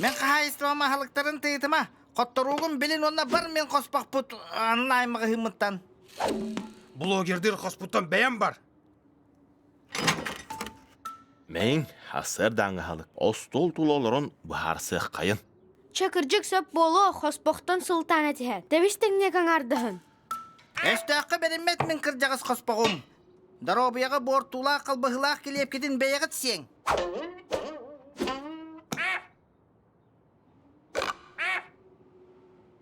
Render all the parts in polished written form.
Мен хаһаайыстыбам аһылыктарын тыытыма, хотторуугун билин уонна бар мен хоспохпут анын аймаҕыһыыммыттан. Блогердыр хоспуттан бэйэм бар. Мэйиҥ, сарсыардааҥҥы аһылык остуол тула олорон быһаарсыаххайын. Чэ, кырдьык сөп буолуо, хоспохтон сылтаан этиһэ. Тэбис тэҥниэ аҥаардаһын. Өстөөххө бэриммэт мин кырдьаҕас хоспоҕум. Доруобуйаҕа буортуулаах халбаһыылаах килиэпкитин бэйэҕит сиэҥ.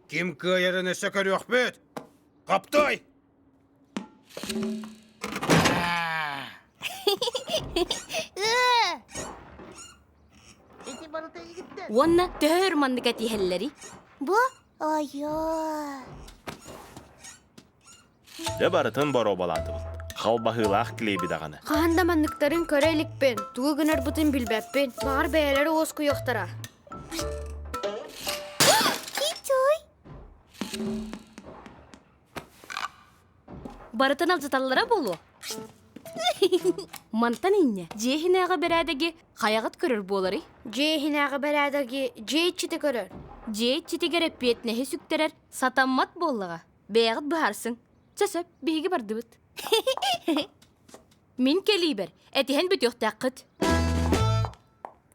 Ким кыайарын өссө көрүөхпүт. Хаптой! Уонна төһө өр маннык этиһэллэрий? Бу ойоо. Дьэ барытын боруобалаатыбыт. Халбаһыылаах килиэби даҕаны. Хаһан да манныктарын көрө иликпин, тугу гынарбытын билбэппин. Баҕар бэйэлэрэ уоскуйуохтара. Китой! Барытын алдьаталлара буолуо. Мантан инньэ дьиэ иһинээҕи бэрээдэги хайаҕыт көрөр буоларый? Дьиэ иһинээҕи бэрээдэги дьиэ иччитэ көрөр. Дьиэ иччитигэр эппиэтинэһи сүктэрэр сатаммат буоллаҕа. Бэйэҕит быһаарсыҥ. Чэ сөп, биһиги бардыбыт. Мин кэлиибэр этиһэн бүтүөхтээххит.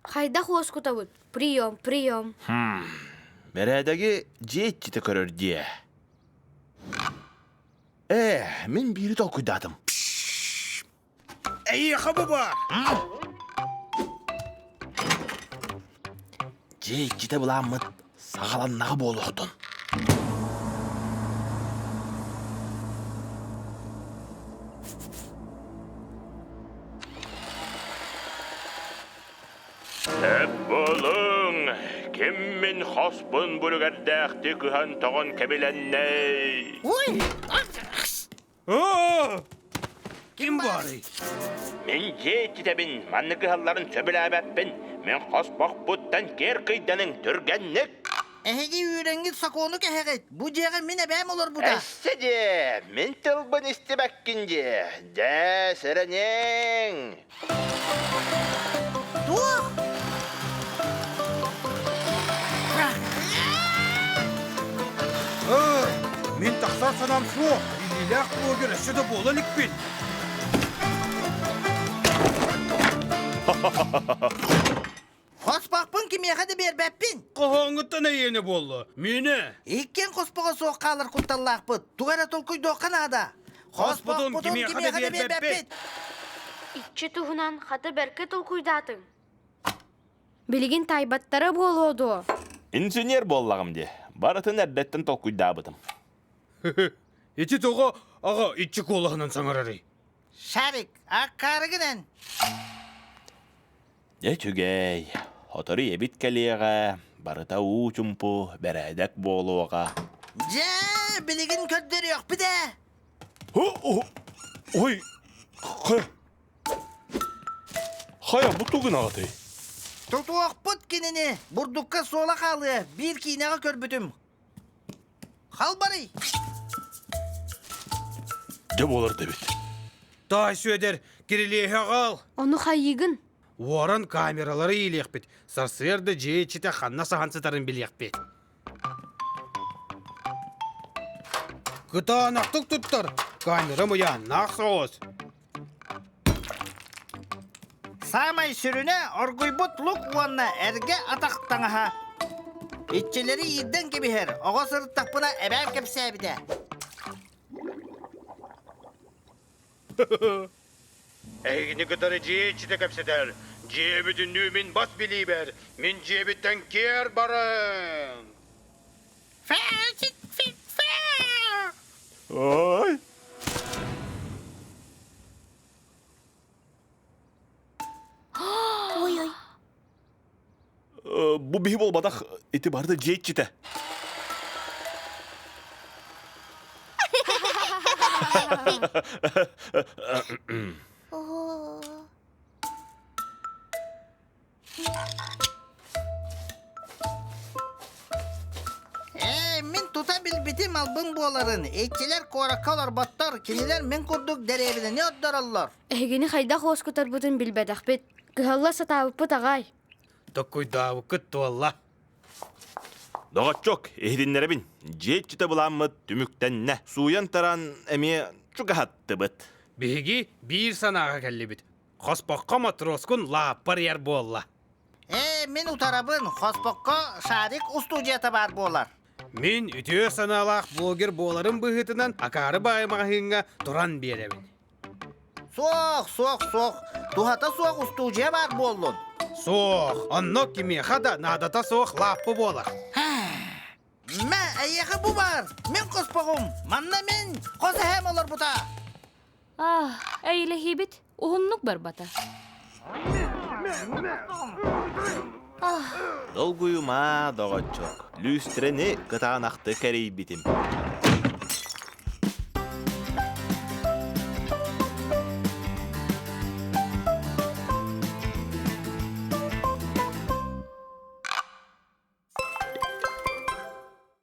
Хайдах уоскутабыт? Прием, прием. Бэрээдэги дьиэ иччитэ көрөр диэ. Ээ, мин биири толкуйдаатым. Эйиэхэ бу баар! Дьиэ иччитэ былааммыт саҕаланнаҕа буолуохтун. Сөп буолуҥ! Ким мин хоспун бүрүгэрдээхтик ыһан-тоҕон кэбилэннэй? Ой! Ким баарый? Мин дьиэ иччитэбин, маннык ыһалларын сөбүлээбэппин. Мин хоспохпуттан киэр кыйданыҥ, түргэнник! Эһиги үүрэҥҥит сокуону кэһэҕит. Бу дьиэҕэ мин эбээм олорбута. Эссе дьиэ, мин тылбын истибэккин дьиэ. Дьэ, сэрэниэҥ! Туох? Мин тахсар санаам суох. Биллиилээх блогер өссө да буола иликпин. Хоспохпун кимиэхэ да биэрбэппин. Хоһооҥҥуттан эйиэнэ буолла. Миэнэ. Иккиэн хоспоҕо суох хаалар кутталлаахпыт. Тугу эрэ толкуйдуохха наада. Хоспотун кимиэхэ да биэрбэппит. Иччи туһунан хата бэркэ толкуйдаатыҥ. Билигин таайбаттара буолуо дуо? Инженер буоллаҕым дии. Барытын эрдэттэн толкуйдаабытым. Ити тоҕо аҕа иччи куолаһынан саҥарарый? Шарик, аккаарыгынан. Дьэ үчүгэй, сотору ийэбит кэлиэҕэ, барыта уу чумпу, бэрээдэк буолуоҕа. Дьэ, билигин көрдөрүөхпүт ээ. Ой, хайа, хайа бу тугун аҕатай? Тутуохпут кинини, бурдукка суола хаалыа, биир киинэҕэ көрбүтүм. Халбарый! Дьэ буолар да эбит. Таай Сүөдэр, кирилиэһи аҕал! Ону хайыыгын? Уоран камералары иилиэхпит, сарсыарда дьиэ иччитэ ханна саһан сытарын билиэхпит. Кытаанахтык туттар, камера муйааннаах соҕус. Саамай сүрүнэ оргуйбут лук уонна эргэ атах таҥаһа. Иччилэри иирдэн кэбиһэр, оҕо сырыттахпына эбээм кэпсээбитэ. Эһигини кытары дьиэ иччитэ кэпсэтэр. Дьиэ бүтүннүү мин бас билиибэр, мин дьиэбиттэн киэр барыҥ! Ой! Ой-ой. Бу биһи буолбатах, ити барыта дьиэ иччитэ. Оо. Ээ, мин тута билбитим албын буоларын. Иччилэр куоракка олорботтор, кинилэр мин курдук дэриэбинэни ордороллор. Эһигини хайдах уоскутарбытын билбэтэхпит. Кыһалла сатаабыппыт аҕай. Токкуйдаабыккыт туолла. Доҕоччуок, иһитиннэрэбин, дьиэ иччитэ былааммыт түмүктэннэ. Сууйан-тараан эмиэ чугаһаттыбыт. Биһиги биир санааҕа кэллибит. Хоспоххо матроскун лааппар ыйар буолла. Ээ, мин утарабын, хоспоххо шарик устуудьуйата баар буолар. Мин үтүө санаалаах блогер буоларым быһыытынан акаары баайы маҕаһыыҥҥа туран биэрэбин. Суох, суох, суох. Туһата суох устуудьуйа баар буоллун. Суох, онно кимиэхэ да наадата суох лааппы буолар. Мэ, эйиэхэ бу баар. Мин хоспоҕум. Манна мин хос эһээм олорбута. Аах, эйэлэһиибит уһуннук барбата. Долгуйума, доҕоччуок. Лүүстэрэни кытаанахтык эрийбитим.